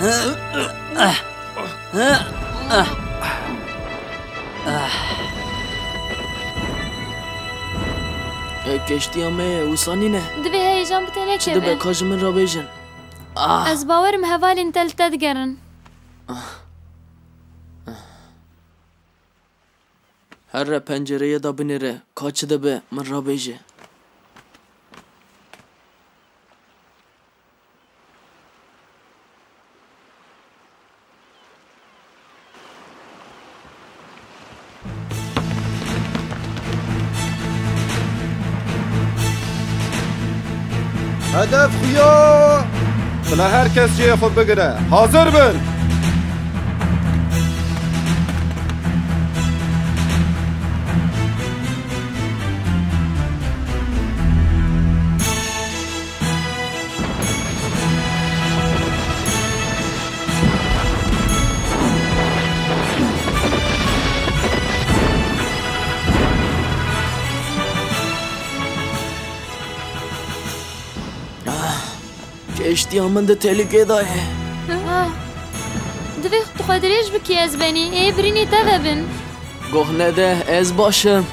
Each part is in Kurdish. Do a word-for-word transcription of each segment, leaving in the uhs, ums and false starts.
E, keştiya me ye, wisa nîne. Divê heyecan bi te nekeve. Çi dibe, ka ji min re bêjin. Ah. Ez bawerim hevalên te li te digerin. Here pencereyê de binêre, ka çi dibe, min re bêje. Hedef xuya! Bila her kes cihê xwe bigire. Hazir bin! Keştiya min di tehlûkê de ye. Ah. Divê tu xwe dirêj bikî, ez benî. Ê birînê te vebin. Goh nede, ez baş im.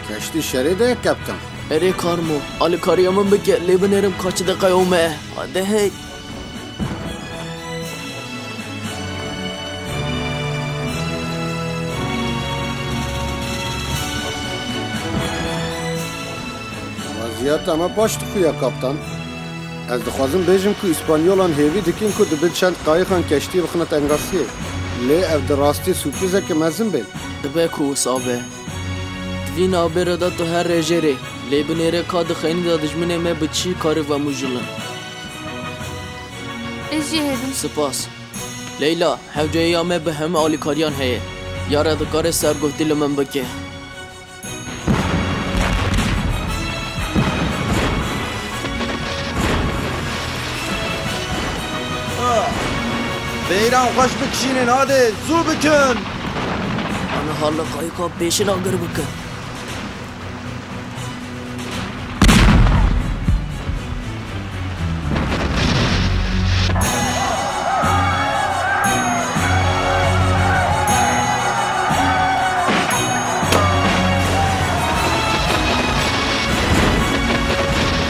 Keştî şerê de ye, kaptan. Erê Karmo, alîkariya min bike, lê binêrim ka çi diqewime. Hadi hey. Weziyeta me baş dixuye, kaptan. Ez dixwazim bêjim ku Îspanyolan hêvî dikin ku di bin çend qayixan keştiyê bixine tengasiyê. Lê ev di rastî sürprîzeke mezin bên. Dibe ku wisa be. Di vî navbêre de tu her rêjêrê, lê binêre ka di xeynî de dijminê me bi çi karî vemûjilin. Ez jî hêvim. Spas. Leyla, hewceya me bi hemî alîkariyan heye. Yare dikare sergohtî li min bike. Bêran xweş bikişînin, hadi, zû bikin! Ana hala qayîka pêşin agir bikin.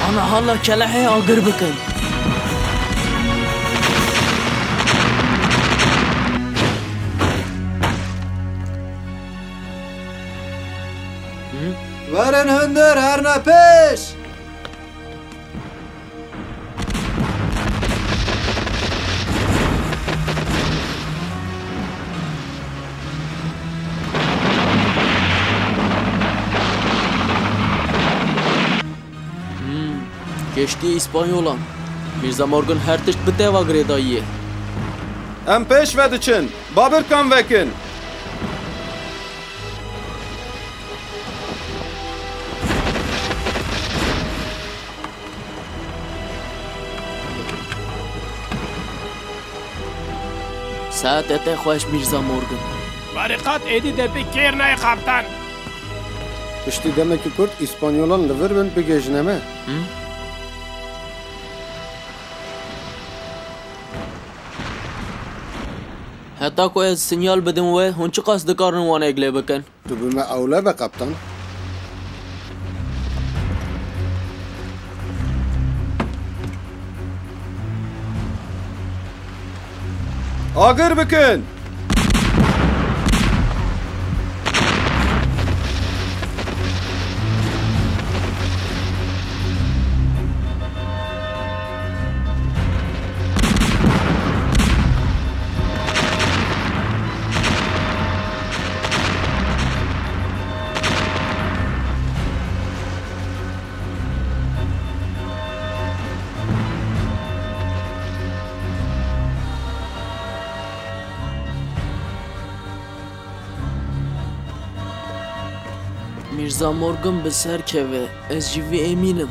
Ana hala kelehê agir bikin. Werin hundir, herne pêş! Hmm, keştiyê Îspanyolan. Mîrza Morgan her tişt bi teva girêdayî ye. Em pêş ve diçin. Babirkan vekin. Saetê te xweş, Mîrza Morgan. Barîqat êdî dê bi kêr nayê, kaptan. Piştî demekî kurt, Îspanyolan li vir bin bigihîjine me. Hı? Heta ku ez sinyal bidim we, hûn çiqas dikarin wan eglê bikin? Tu bi me ewle be, kaptan. Agir bikin! Mîrza Morgan bi ser keve, ez jî vî emîn im.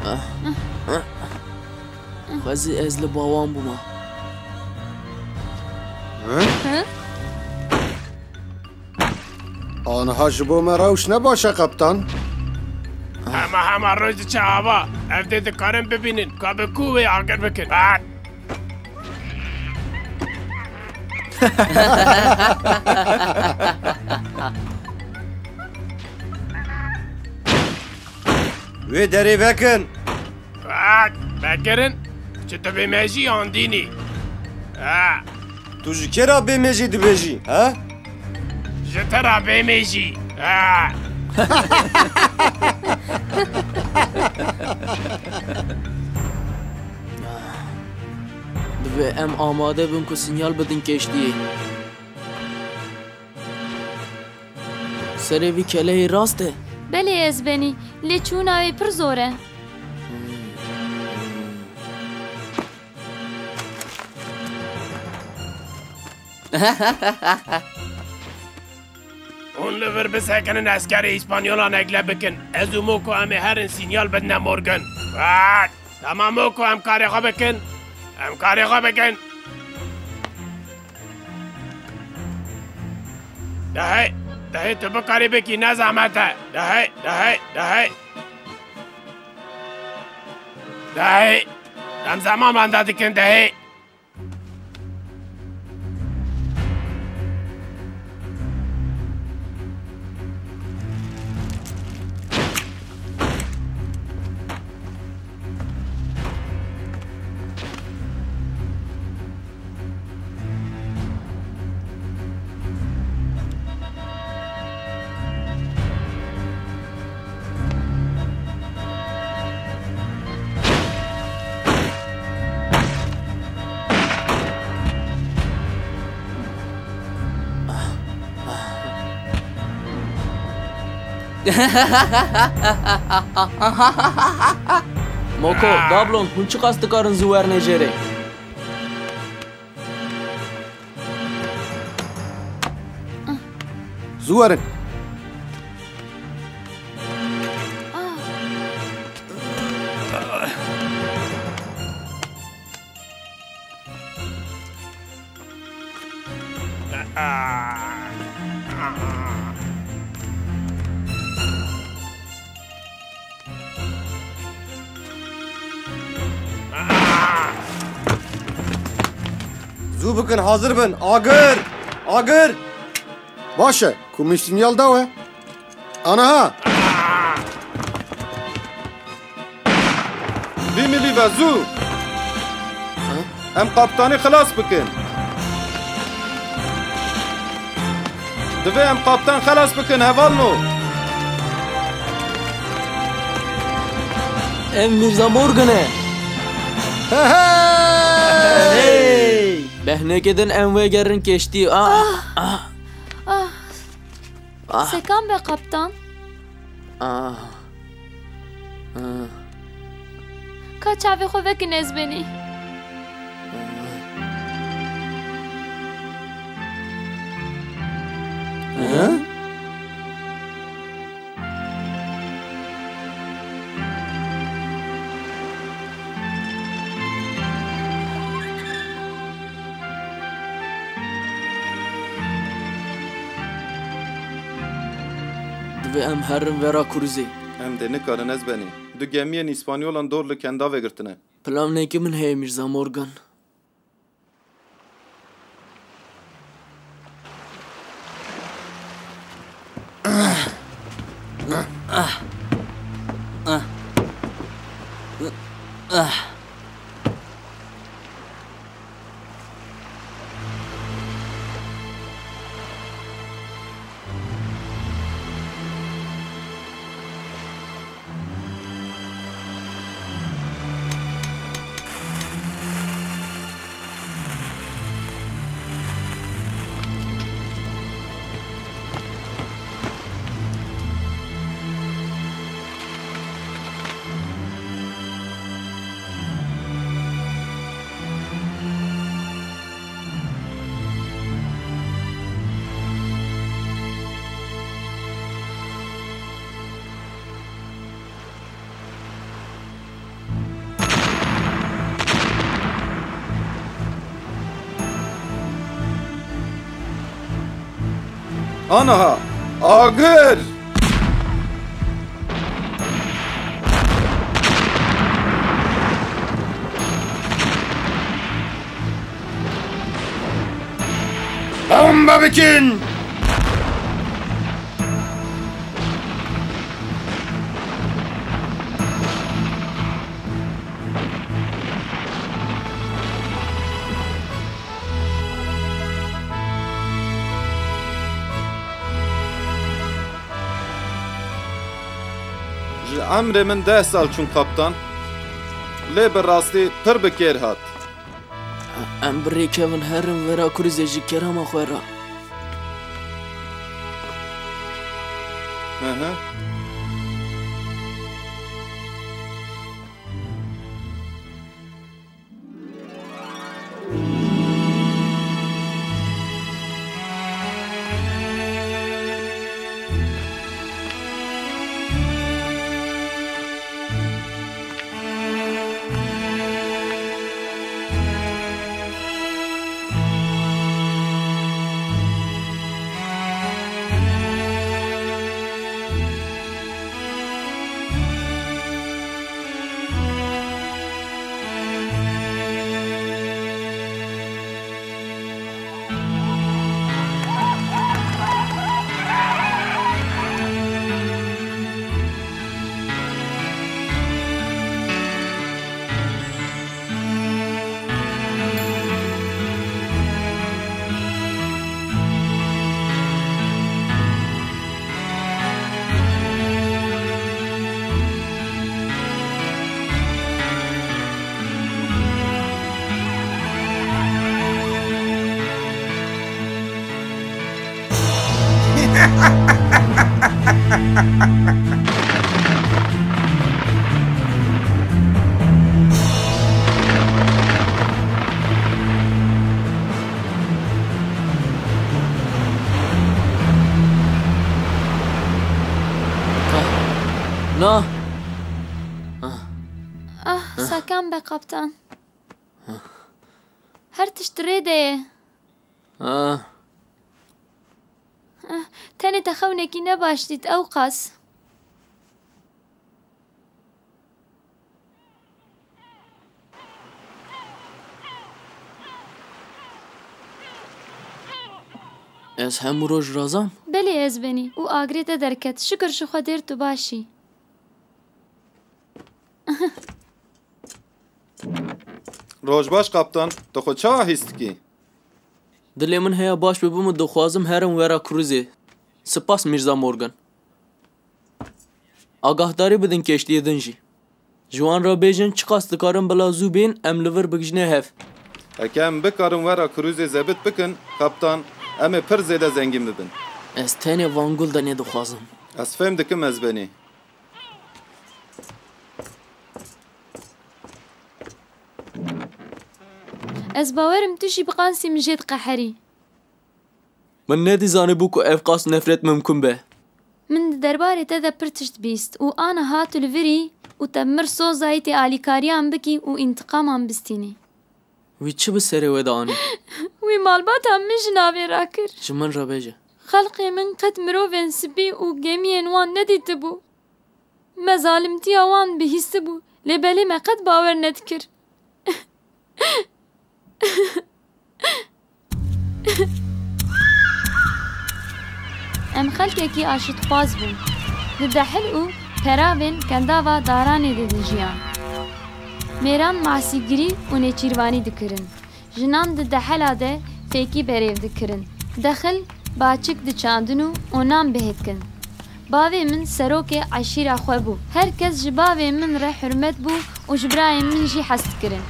Ah. Xwezî ez li ba wan bûma. Hı? Hı? Aniha ji bo me rewş ne baş e, kaptan. Hema hema roj diçe ava. Ev dê dikarin bibînin, ka bi ku wê agir bikin. Bat! Wê derê vekin. Aa, vekirin. Çi tu bêmejî yan dînî? Aa. Tu ji kê re bêmejî dibêjî, he? Ji te re bêmejî. Aa. Divê em amade bin ku sinyal bidin keştiyê. Serê vî keleyê rast e? Belê ez benî, lê çûna wê pir zor e. Hûn li vir bisekinin eskerê Îspanyolan egle bikin. Ez û Moko em ê herin sinyal bidine Morgan. Aa, tamam Moko, em karê xwe bikin. Em karê xwe bikin. Dehê, dehê tu bikarî bikî, ne zehmet e. Dehê, dehê, dehê. Dehê. Em zeman benda dikin, dehê. Moko, Dablon, hûn çiqas dikarin zû wernê jêrê? Zû werin. Zû bikin, hazir bin. Agir! Agir! Baş e, ku min sinyal dawe. Anaha! Vî milî ve zû! Em kaptanî xilas bikin. Divê em kaptan xelas bikin, hevalno. Ev Mîrza Morgan e. Hey! Behnekê din em vegerin keştî. Ah, ah. Ah. Ah. Sekan be kaptan. Ah. Ah. Ka çavê xwe vekin ez benî. Hı? Divê em herin vera krûzê. Em dê nikarin ez benî. Du gemiyên Îspanyolan dor li Kendavê girtine. Planekî min heye, Mîrza Morgan. Anaha, agir! bikin. Ji emrê min deh sal çûn, kaptan. Lê bi rastî pir bi kêr hat. Em bi rêkevin herin vera krûzê ji kerema xwe re. Hı hı. Na. Ah, sakan be, kaptan. Her tişt rê de ye. Ah. Ah, tenê te xewnekî ne baş dît, ew qas. Ez hemû roj razam? Belê ez benî û agirê te derket. Şikir ji Xwedê tu baş î. Roj baş, kaptan. Tu xwe çawa hîs dikî? Dilê min heya baş bibim û dixwazim herim wera krûzê. Spas, Mîrza Morgan. Agahdarî bidin kêştiyê din jî. Ji wan re bêjin, çiqas dikarin bila zû bên, em li vir bigihîjine hev. Heke em bikarin wera krûzê zebit bikin, kaptan, em ê pir zêde zengîn bibin. Ez tenê Van Guldenê dixwazim. Ez fêm dikim, ez benî. Ez bawer im tu jî bi qansî min jê diqeherî. Min nedîzanîbû ku ev qas nefret mimkun be. Min di derbarê te de pir tişt bîst û aniha tu li vir î û te bi mir soz dayî tê alîkariyan bikî û întiqaman bistînî. Wî çi bi serê we de anî? Wî malbata min ji navê rakir. Ji min re bêje. Xelkê min qet mirovên spî û gemiyên wan nedîtibû. Me zalimtiya wan bihîstibû, lê belê me qet bawer nedikir. Em xelkekî aşitxwaz bûn. Di dehil û peravên kendava daranê de dijiyan. Mêran masîgirî û nêçîrvanî dikirin. Jinan di dehela de fêkî berêv dikirin. Dexil, baçik diçandin û onan bihêkin. Bavê min serokê eşîra xwe bû. Her kes ji bavê min re hurmet bû û ji birayên min jî hez dikirin.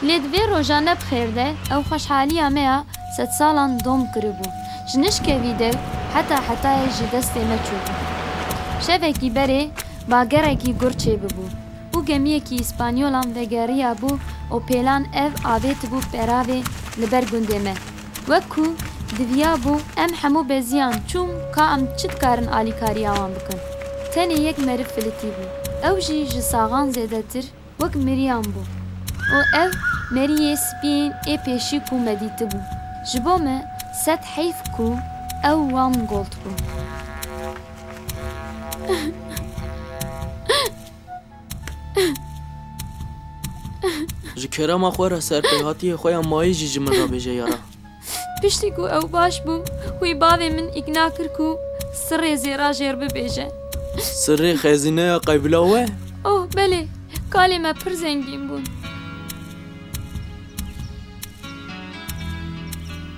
Lê di vê roja ne bi xêr de ew xweşhaliya me ya sedsalan dom kiribû. Ji nişkevî dew heta hetayê ji destê me çûbû. Şevekî berê bagerekî gur çêbibû û gemiyekî îspanyolan vegeriyabû û pêlan ev avêtibû peravê li ber gundê me. Wek ku diviyabû em hemû beziyan, çûn ka em çi dikarin alîkariya wan bikin. Tenê yek meriv filitî bû. Ew jî ji saxan zêdetir wek miriyan bû. Û ew meriyê spiyên ê pêşî ku me dîtibû. Ji bo me sed heyf ku ew wan gold bû. Ji kerema xwe re serpêhatiyê xwe ya mayî jî ji min re bêje, yara. Piştî ku ew baş bû, wî bavê min îkna kir ku sirrê Zêra jêr bibêje. Sirrê xezîneya qebîla we? Oh, belê, kalê me pir zengîn bûn.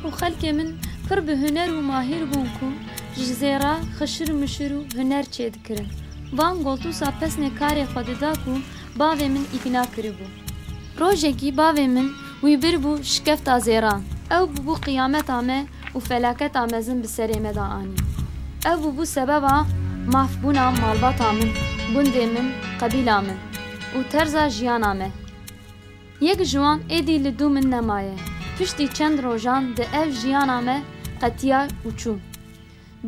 Û xelkê min pir bi huner û mahîr bûn ku ji Zêra xişir mişir û huner çêdikirin. Van Gold wisa pesnê karê xwe dida ku bavê min îkna kiribû. Rojekî bavê min wî biribû şikefta Zêra. Ew bûbû qiyameta me û felaketa mezin bi serê me de anî. Ew bûbû sebeba mafbûna malbata min, gundê min, qebîla min û terza jiyana me. Yek ji wan êdî li dû min nemaye. Piştî çend rojan di ev jiyana me qetiya û çû.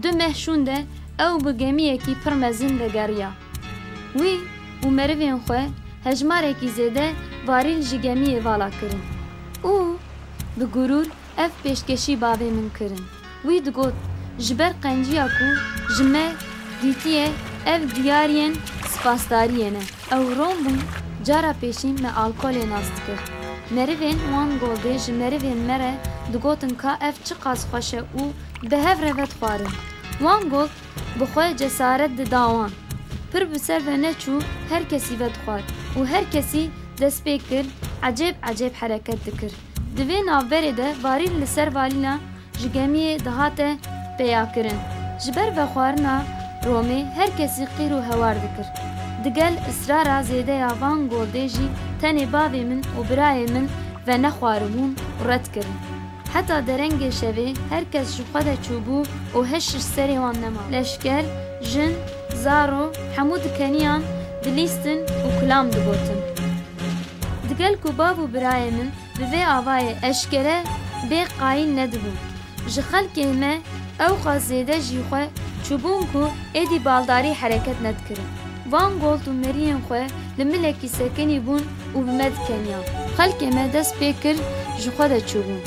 Du meh şûn de ew bi gemiyekî pir mezin vegeriya. Wî û merivên xwe hejmarekî zêde varîl ji gemiyê vala kirin û bi gurûr ev pêşkêşî bavê min kirin. Wî digot, ji ber qenciya ku ji me dîtiye, ev diyariyên spasdariyê ne. Ew ron bûn, cara pêşî me alkolê nas dikir. Merivên Van Goldê ji merivên me re digotin ka ev çiqas xweş e û bi hev re vedixwarin. Van Gold bi xwe cesaret dida wan. Pir bi ser ve neçû, her kesî vedixwar û her kesî dest pê kir ecêb ecêb hereket dikir. Di vê navberê de varîl li ser valîla ji gemiyê dihate peyakirin. Ji ber vexwarina romê her kesî qîr û hewar dikir. Digel israra zêde ya Van Goldê jî tenê bavê min û birayê min venexwaribûn û red kirin. Heta derengê şevê her kes ji xwe de çûbû û heş ji serê wan nema. Leşker, jin, zaro, hemû dikeniyan dilîstin û kilam digotin. Digel ku bav û birayê min bi vê avayê eşkere bê qayîl nedibûn. Ji xelkê me ewqas zêde jî xwe çûbûn ku êdî baldarî hereket nedikirin. Van Gold û meriyên xwe li milekî sekinî bûn û bi me dikeniyan. Xelkê me dest pê kir ji xwe de çûbûn.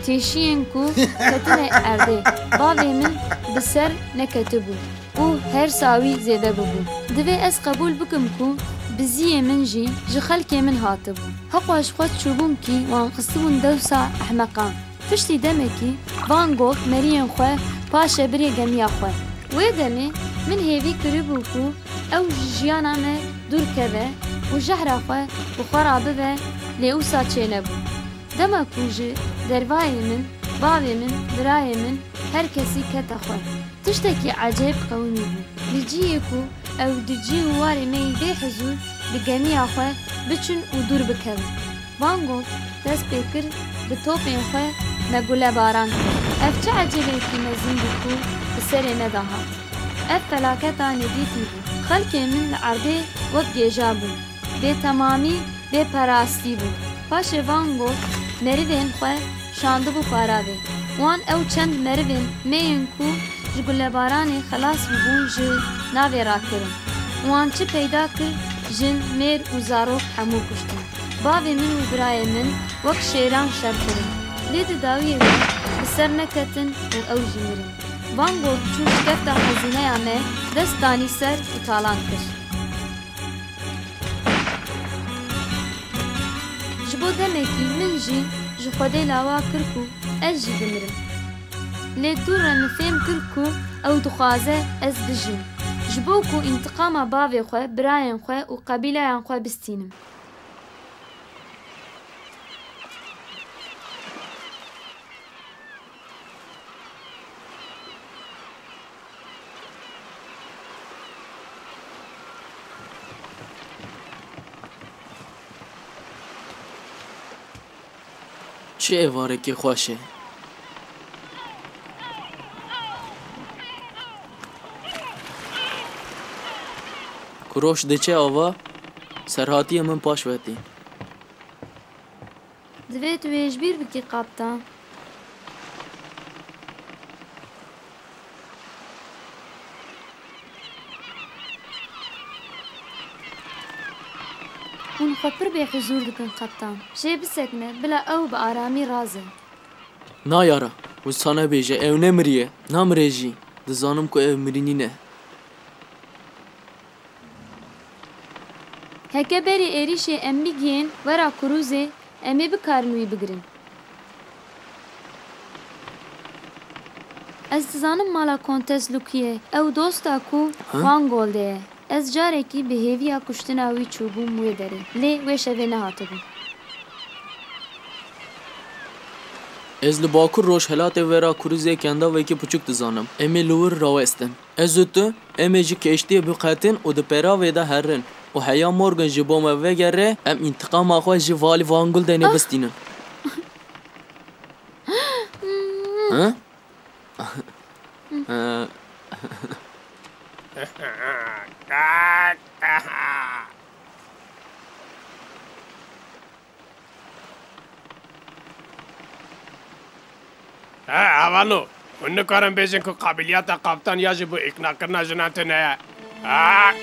Têşiyên ku ketine erdê, bavê min bi ser neketibû û hersa wî zêde bûbû. Divê ez qebûl bikim ku biziyê min jî ji xelkê min hatibû. Heqwa ji xwe çûbûn kî wan xistibûn dewsa ehmeqan. Piştî demekî Van Gold meriyên xwe paşe birê gemiya xwe. Wê demê min hêvî kiribû ku ew ji jiyana me dûr keve û jehra xwe bi xwe re bibe, lê wisa çênebû. Dema ku ji dervayê min, bavê min, birayê min, her kesî kete xwe. Tiştekî ecêb qewimî bû. Li cihê ku ew di cî û warê me yî bê hizûr bi gemiya xwe biçin û dûr bikevin. Van Gogh dest pê kir bi topên xwe me gulebaran kir. Ev çi ecêbekî mezin bû ku bi serê me de hat? Ev felaketa nedîtî bû. Xelkê min li erdê wek gêja bûn. Bêtemamî, bêperastî bû. Paşê Van Gogh merivên xwe şandibû paravê. Wan ew çend merivên me yên ku ji gulebaranê xelas bûbûn ji navê rakirin. Wan çi peyda kir, jin, mêr û zarok hemû kuştin. Bavê min û birayê min wek şêran şer kirin. Lê di dawiyê de bi ser neketin û ew jî mirin. Van Gogh çû şikefta xezîneya me dest danî ser û talan kir. Ji bo demekî min jî ji Xwedê lawa kir ku ez jî bimirim. Lê dû re min fêm kir ku ew dixwaze ez bijîm. Ji bo ku întiqama bavê xwe, birayên xwe û qebîleyan xwe bistînim. Çi êvarekî xweş e. Ku roj diçe ava, serhatiyê min paş ve tê. Divê tu wê ji bîr bikî, kaptan. Hûn xwe pir bêhuzûr dikin, kaptan. Jê bisekine, bila ew bi aramî raze. Na yara, wisa nebêje, ew nemiriye, namire jî. Dizanim ku ew mirî nîne. Heke berê êrîşê em bigihên wera krûzê, em ê bikarin wî bigirin. Ez dizanim mala Kontes Lukiyê. Ew dosta ku Hı? Wangol de ye. Ez carekî bi hêviya kuştina wî çûbûm wê derê. Lê wê şevê nehatibûm. Ez li Bakur Rojhelatê vera Kuruzê kendavekî piçûk dizanim. Em ê li wir rawestin. Ez û tu, em ê ji keştiyê biqetin û di peravê de herin. Û heya Morgan ji bo me vegere, em întiqama xwe ji Valî Van Guldenê Ah! bistînin. Hı? Hı. He, hevalo. Hûn nikarin bêjin ku qabiliyeta kaptan ya ji bo îqnakirina jinan tune ye. Ha!